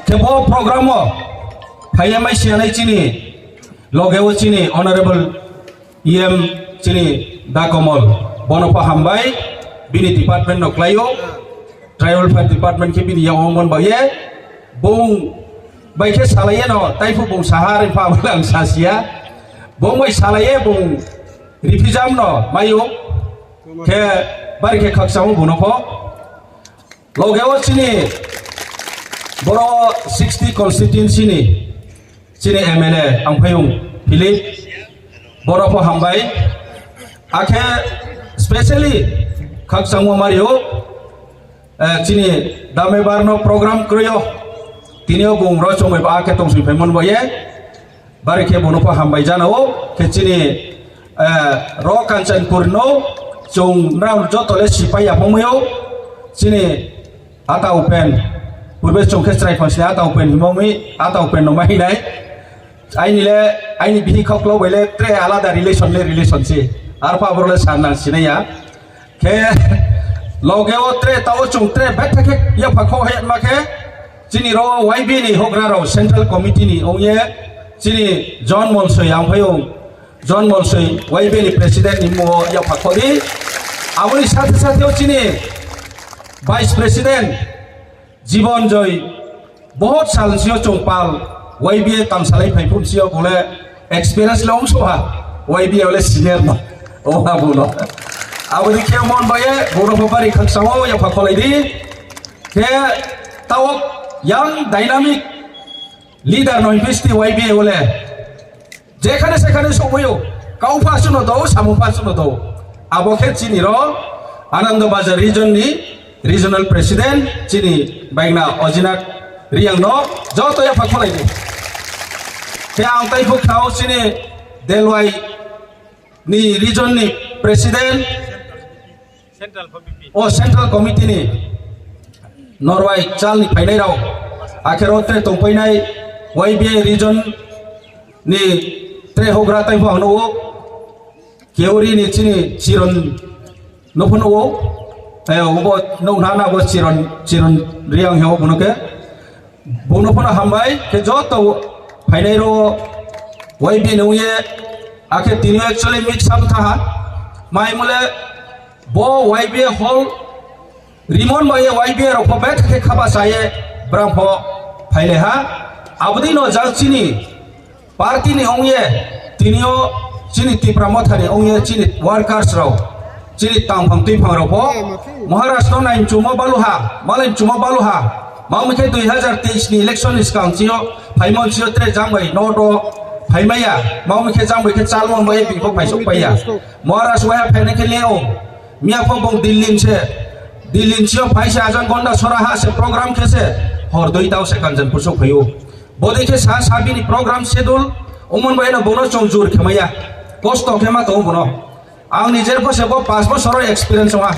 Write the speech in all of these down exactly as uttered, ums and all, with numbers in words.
Khe bo program wo phai ye mai si ya nai chini loge wo chini honourable E M chini Da Komol, bono pho hambai, bini department no klái ou, tribal affairs department khe bini yag wo mon bai ye, bung bai khe salai ye no, taiphuh bung saha ri pha bole ang sa si ya, bung bai salai ye bung riphijam no mai ou, khe bari khe khakchang ou bung no pho. Loge wo chini boro sixty constituency ni chini M L A Angphaiyong Philip, bono pho hambai. Akhe specially khakchangmo mari ou, chini Damebar no program kroi ou, tini yo bung ro chongmai ba akhe tongsoi phaimo ni bai ye, bari khe bung no pho hambai jana ou, khe chini ro Kanchanpur no chung nrao joto le sipai ya phongmai ou, chini ata upen, purbe chung khe chrai phangsni ata upen himo mi, ata upen no ma hing nai. Aini le, aini bihih khauklau bai le tre alada relation le relation se. Arphuh aboro le sa nang sinai ya. Khe loge wo tre taoh wo chung tre betha khe yapha kho hayatma khe, chini ro Y B A ni houhgra rao Central Committee ni ong ye, chini John Molsoi Angphaiyong, John Molsoi Y B A ni president ni mmung wo yapha kho di. Abo ni sathe sathe wo chini vice president Jibon Joy, bohot sal sing yo chung pal Y B A tangsalai phai phuh sing yo bung le experience le ongso ha, Y B A wo le senior no, o ha bung no. Abo ni khe mon bai ye bung no pho bari khakchang ou yapha kholai di. Khe taoh yang dynamic leader no hing phi sdi Y B A wo le. Jekhane sekhane souhmai ou, kau pha suh no do, samung pha suh no do. Abo khe chini ro Anando Bazar region ni regional president chini baigna Ojinath Reang no joto yapha kholai di. Khe ang taiphuh khna ou chini Delwai ni region ni president, o Central Committee ni Norway chal ni phainai rao, akhe ro tre tongpainai Y B A region ni tre houhgra taiphuh ang nuh ou, Keuri ni chini Chiron no pho nuh ou, obo nuh na na bo Chiron, Chiron Reang hing ou bung no khe. Bung no pho no hambai khe joto phainai rao Y B A ni ong ye, akhe tini actually mix up tha ha. Maimo le bo Y B A hall rimon bai ye Y B A rao pho betha khe khaba sa ye brang pho phailai ha. Abo dei no jang chini party ni ong ye, tini yo chini Tipra Motha ni ong ye chini workers rao, chini tangphang tuiphang rao pho Maharaj no nai mchumo balu ha, malai mchumo balu ha. Mami khe dui hazar teis ni election ni skang chini yo phaimo chini yo tre jang bai no ro phaimai ya. Mami khe jang bai khe chalmo bai ye bini pho phaisouhpai ya. Maharaj waiha phainai khe le ou. Miya pho bung Delhi se, Delhi ni chini yo phai se ajang gonda sora ha se program khe se hor dui tao se Kanchanpur souhphai ou. Bodei khe sa sa bini program schedule, omon bai no bung no chung jur khe mai ya. Kosto khe ma tong ou bung no. Ang ni jer pho se bo panch bosor wo experience ong ha.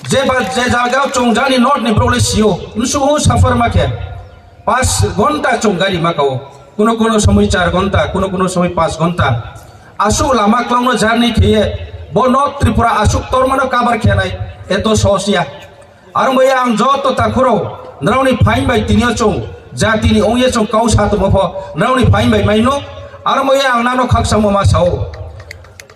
Je ba, je zaga wo chung jani north ni brouh le si ou, msuh ou suffer ma khe. Panch ghonta chung gari ma ka ou. Kuno kuno somoi char ghonta, kuno kuno somoi panch ghonta. Asuh lama klang no journey khe ye, bo North Tripura asuh ktorma no cover khe nai, eto sohos ya. Aro bai ye ang joto takhu rao, nrao ni phaing bai tini yo chung, jati ni ong ye chung kau sa tongmo pho, nrao ni phaing bai mai no, aro bai ye ang nrao no khakchangmo ma sa ou.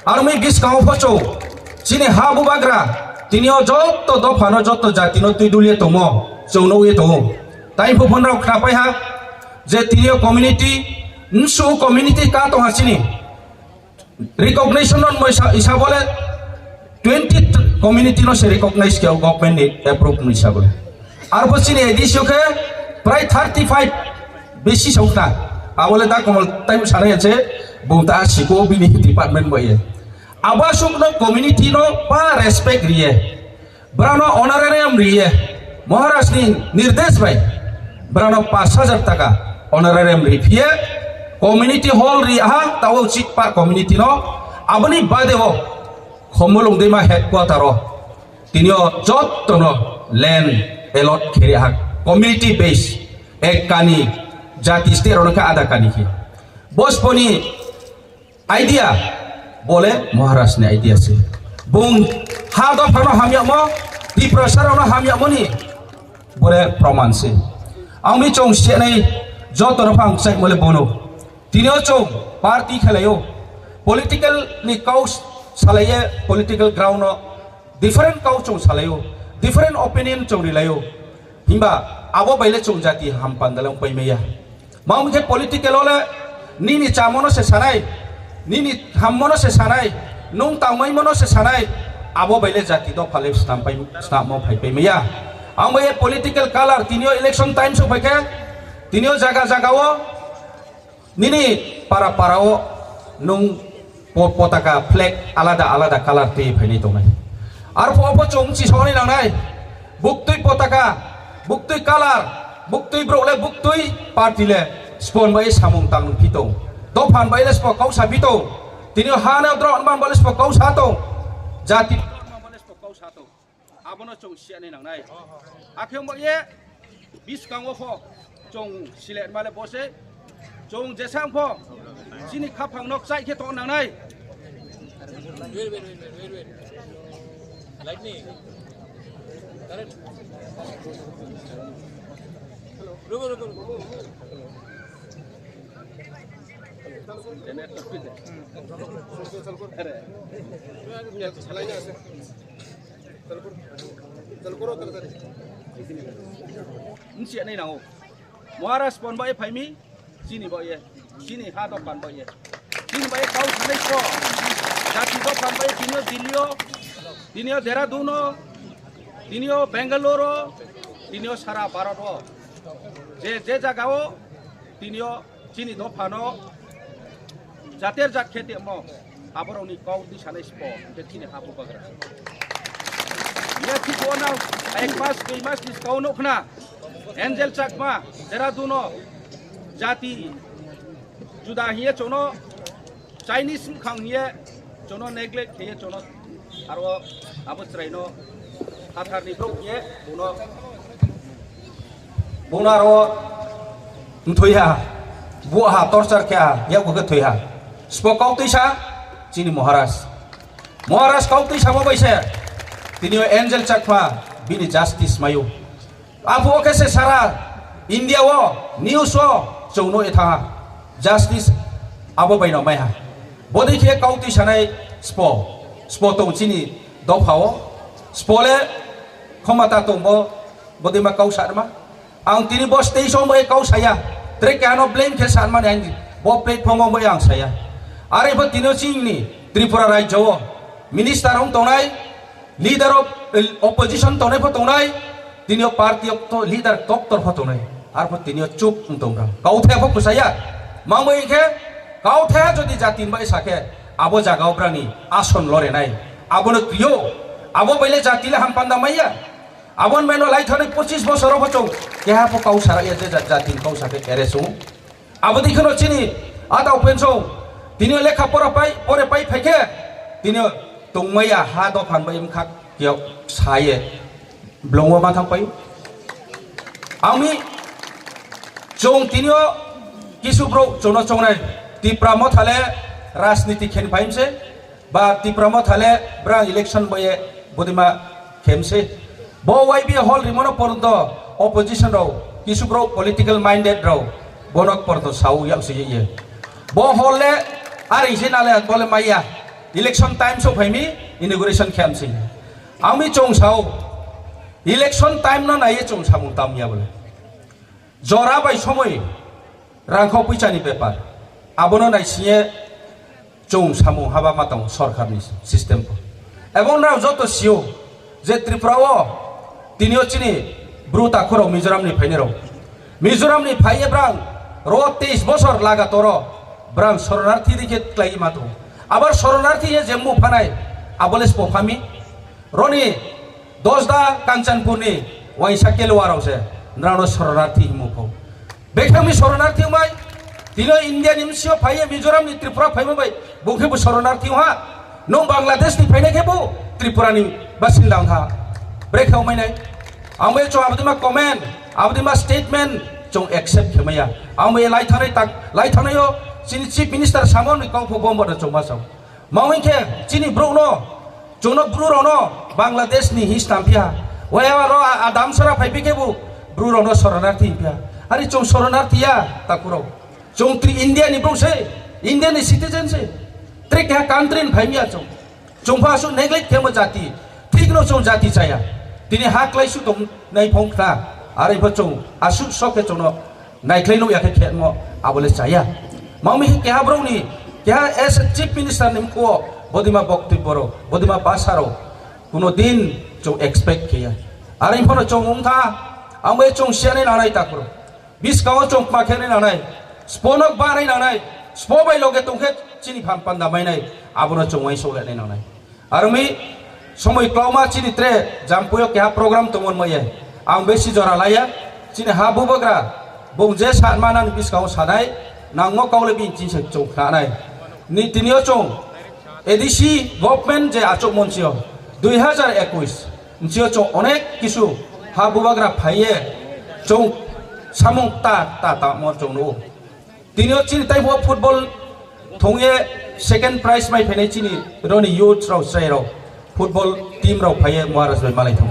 Aro mi buskang wo pho chung, chini ha bubagra, tini yo joto dopha no joto jati no tuidul ye tongmo, chung nuh ye tong ou. Tai pho pho nrao khnapai ha, je tini yo community, msuh community ka tong ha chini. Recognition no moi sa, isa bo le twenty community no se recognize khe ou government ni approve ni isa bo le. Arphuh chini A D C o khe prai thirty five besi song khna. Abo le da Komol taibu sanai ya se, bung ta siko bini department bai ye. Abo asuh no community no pa respect ri ye. Brao no honorarium ri ye, Maharaj ni nirdesh bai, brao no panch hajar taka honorarium ri phi ye, community hall ri ha, taoh wo chikpa community no, abo ni bade wo, Khomolung Deima headquarter wo, tini yo joto no land allot khe ri ha, community base, ek kani, jati state rao no khe ada kani khe. Bo sbo ni idea, bo le Maharaj ni idea se. Bung ha dopha no hamyagmo, Tiprasa rao no hamyagmo ni, bo le proman se. Ang mi chung siyanai joto no phang kchaimo le bono. Tini yo chung party khelai ou. Political ni kau salai ye political ground no different kau chung salai ou. Different opinion chung rilai ou. Himba abo bai le chung jati hampanda le ongpai mai ya. Mamo khe political wo le nini chámo no se sanai, nini hammo no se sanai, nung tangmaimo no se sanai, abo bai le jati dopha le snammo phaipai mai ya. Ang bai ye political color tini yo election time souhphai khe, tini yo zaga zaga wo nini para para wo nung po-, potaka flag alada alada color tui phainai tongnai. Arphuh pho chung bchi saonai nangnai. Buktui potaka, buktui color, buktui brouh le buktui party le sbo ni bai samung tang phi tong. Dopha ni bai le sbo kau sa phi tong. Tini yo ha no drao nman bai le sbo kau sa tong. Jati drao nman bai le sbo kau sa tong. Abo no chung siyanai nangnai. Akhe ongba ye buskang wo pho chung siletma le bo se. Chung jesang pho chini khaphang no kchaih khe tong nangnai. Bchi ya nai nang ou. Maharaj pon bai phai mi, chini bai ye, chini ha dopha ni bai ye. Chini bai ye kau sanai sbo. Jati dopha ni bai ye tini yo Delhi yo, tini yo Dehradun wo, tini yo Bangalore wo, tini yo sara Bharat wo. Je, je zaga wo, tini yo chini dopha no jater jat khe tongmo, abo rao ni kau tui sanai sbo, hing khe chini ha bubagra. Ye thik wo nang ek mas, dui mas ni skang wo nuh khna, Angel Chakma, Dehradun wo, jati juda hing ye chung no, Chinese mkhang hing ye, chung no neglect khe ye chung no, aro abo chrai no, hathar ni brouh hing ye, bung no, bung no aro mthoi ha, buh ha, torture khe ha, yakgu khe thoi ha. Sbo kau tuisa, chini Maharaj. Maharaj kau tuisamo bai se, tini yo Angel Chakma, bini justice mai ou. Aphuh wo khe se sara India wo, news wo, chung nuh ye thanng ha. Justice abo bai no mai ha. Bodei khe kau tuisanai sbo, sbo tong chini dopha wo. Sbo le khomata tong bo, bodei ma kau sa ma. Ang tini bo stage wo bai kau sa ya. Tre keha no blame khe sa mani ang bo platform wo bai ang sa ya. Are pho tini yo chini Tripura rajyo wo minister ong tongnai, leader of, eh, opposition tongnai pho tongnai, tini yo party of to-, leader doctor pho tongnai. Arpho tini yo chup ong tong brang. Kauthai pho kusa ya. Mangbai khe, kauthai jodi jati ni bai sa khe, abo zaga wo brang ni ason lore nai. Abo no kri ou, abo bai le jati le hampanda mai ya. Abo ni bai no laithanai pochis bosor wo pho chung, keha pho kau sa ya je ja-, jati ni kau sa khe arrest ong. Abo dei khe no chini adao penso, tini yo lekha pora pai, pore pai phai khe, tini yo tongmai ya ha dopha ni bai bkha kiyao sa ye, blong wo ma thanngpai ou. Ang mi, chung tini yo kisu brouh chung no choungnai, Tipra Motha le rajniti khe ni phai mi se, ba Tipra Motha le brang election bai ye bodei ma khe mi se. Bo Y B A hall rimo no porjonto opposition rao, kisu brouh political minded rao, bo no porjonto sa ou yak se ye ye. Bo hall le are se na le bo le mai ya. Election time souhphai mi, inauguration khe mi se. Ang mi chung sa ou, election time no nai ye chung samung tang ya bo le. Jora bai somoi, rangkho poicha ni bepar. Abo no naising ye chung samung haba ma tong sorkar ni system pho. Ebong nrao joto si ou je Tripura wo tini yo chini Bru takhu rao Mizoram ni phainai rao. Mizoram ni phai ye brang ro teis bosor lagator wo brang soronarthi dei khe klái ma tong. Abar soronarthi ye je mung phanai, abo le sbo pha mi. Ro ni Dosda Kanchanpur ni uaingsa Kelwa rao se nrao no soronarthi hingmo pho. Bekhe mi soronarthi ong mai, tini yo India ni bsing yo phai ye Mizoram ni Tripura phaimo bai, bung khebu soronarthi ong ha. Nung Bangladesh ni phainai khebu Tripura ni basinda ong ha. Brekhe ong mai nai. Ang bai chung abo dei ma comment, abo dei ma statement chung accept khe mai ya. Ang bai laithangnai tak, laithangnai yo chini Chief Minister samo ni kau pho bombo no chung ma sao. Ma hing khe chini brouh no, chung no Bru rao no Bangladesh ni hing snam phi ha. Waiha ro a-, Adam sora phaiphi khebu Bru rao no soronarthi hing phi ha. Are chung শরণার্থী ya, takhu rao. Chung tri India ni brouh se, India ni citizen se. Tre keha country ni phai mi ya chung. Chung pho asuh neglect khemo jati. Thik no chung jati cha ya. Tini ha kláisuh tongnai phong khna. Are pho chung asuh so khe chung no naikhlai nuh ya khe khemo abo le cha ya. Mami keha brouh ni, keha as a chief minister ni mkhu wo, bodima boktobyo rao, bodima basa rao, kuno din chung expect khe ya. Are pho no chung ong tha, ang bai chung siyanai nangnai takhu rao. Buskang wo chung kma khe nai nangnai, sbo no banai nangnai, sbo bai loge tong khe chini phan panda mai nai, abo no chung uaingsouh le nai nangnai. Are ong mi somoi klauma chini tre Jampui yo keha program tongmo ni ma ye, ang besi jora la ya, chini ha bubagra, bung je sanma nani buskang wo sa nai, nangmo kau le bini chini se chung khna nai. Ni tini yo chung A D C government je achouhmo nchi yo, dui hazar ekush nchi yo chung onek kisu ha bubagra phai ye, chung samung ta ta tangmo chung nuh ou. Tini yo chini taibo football thong ye second prize mai phainai chini rao ni youth rao, chrai rao, football team rao phai ye Maharaj bai malai thanng.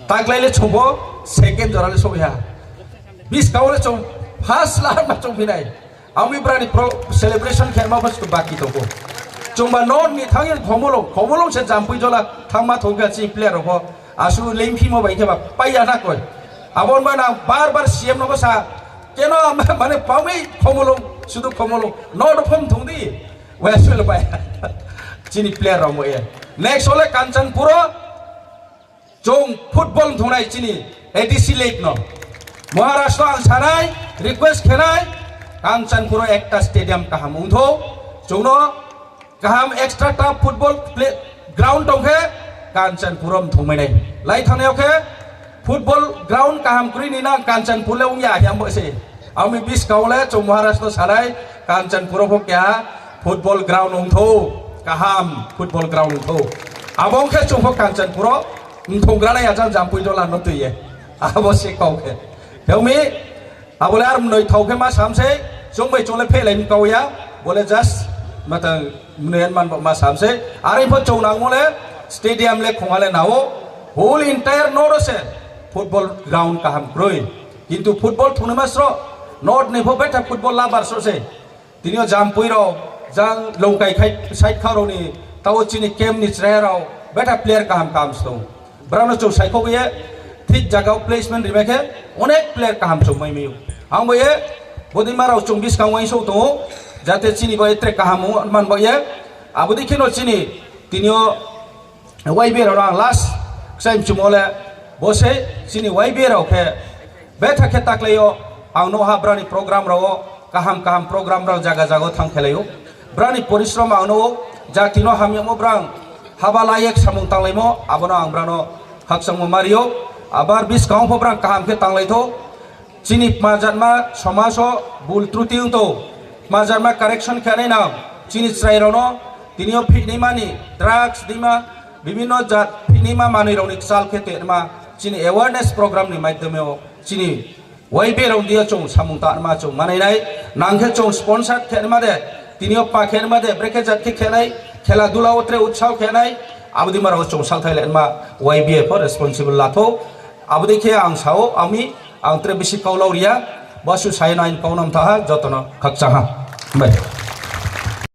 Taklai le chung pho second jora le souh ya. Buskang wo le chung first la ma chung phi nai. Ang mi brao ni pro-, celebration khe ma pho se baki tong ou. Chungba no ni thanng ye Khomolong, Khomolong se Jampui jola thanngma thong khe chini player rao pho. Asuh leingphimo bai khe ba pai ya na koi. Abo ni ba nang bar bar C M no bo sa, keno mane pao mi Khomolong, sudu Khomolong, no no phom thong di. Wai asuh le pai. Chini player rao mo ye. Next wo le Kanchanpur wo chung football thongnai chini A D C league no. Maharaj no ang sanai, request khenai, Kanchanpur wo ekta stadium kaham ongthou, chung no kaham extra turf football play ground tong khe Kanchanpur wo mthongmai nai. Lai thangnai yo khe football ground kaham kroi ni nang Kanchanpur le ong ya hing bo se. Ang mi buskang wo le chung Maharaj no sanai, Kanchanpur wo pho keha football ground ongthou, kaham football ground ongthou. Abo ong khe chung pho Kanchanpur wo mthonggra nai ya jang Jampui jola no tui ye. Abo se kau khe. Khe ong mi, abo le ar mnoi thao khe ma sam sei, chung bai chung le phehlai mi kau ya, bo le just matang mnoi man bo ma sam sei. Are pho chung nangmo le stadium le khongha le na ou, whole entire north wo se football ground kaham kroi. Kintu football thungnaima sroh, north ni pho betha football lover sroh se. Tini yo Jampui rao, jang Longkai khai side kha rao ni, tao chini camp ni chrai rao, betha player kaham kaham se tong ou. Brao no chung saikhouh ye, thik zaga wo placement rimai khe, onek player kaham chung mai mi ou. Ang bo ye, bodei ma rao chung buskang uaingsouh tong ou, jate chini bo ye tre kaham ong man bo ye, abo dei khe no chini, tini yo Y B A rao no ang last kchai mchumo le, bo se chini Y B A rao khe, betha khe taklai yo, ang nuh ha brao ni program rao wo, kaham kaham program brao zaga zaga wo thanng khelai ou. Brao ni porishrom ang nuh ou, jati no hamyagmo brao haba la ye samung tanglaimo, abo no ang brao no khakchangmo mari ou. Abar buskang wo pho brao kaham khe tanglai thou. Chini kma jatma somaj wo bul truti ong tong, kma jatma correction khe nai nang, chini chrai rao no tini yo phihnaima ni drugs deima, bibhinno jat phihnaima manoi rao ni kchal khe tongma, chini awareness program ni maidhyome wo chini Y B A rao ni yo chung samung tangma chung manai nai, nang khe chung sponsor khe naima de, tini yo pa khe naima de, brekhe jat khe khe nai, khela dula wo tre utsah khe nai, abo dei ma rao chung salthai le naima Y B A pho responsible la thou, abo dei khe ang sa ou, ang mi, ang tre bisi kau lau ri ya, bo asuh sa ye no aini kau no mtha ha, joto no khakchang ha. Bai.